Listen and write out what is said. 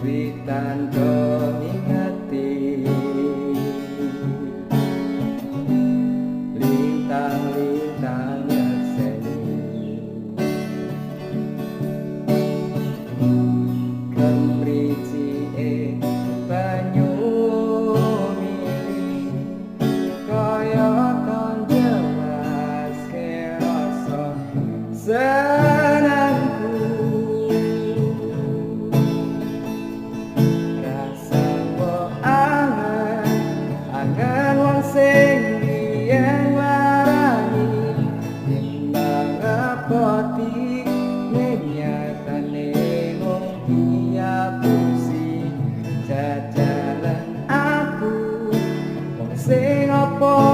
Wiwit-wiwitan do ngingeti lintang-lintang nyekseni kemricike banyu mili kaya jelas rasa senengku rasa mbok angen angen wong sing biyen nglarani timbang ngepoti ning nyatane mung diapusi jajalan aku wong sing apa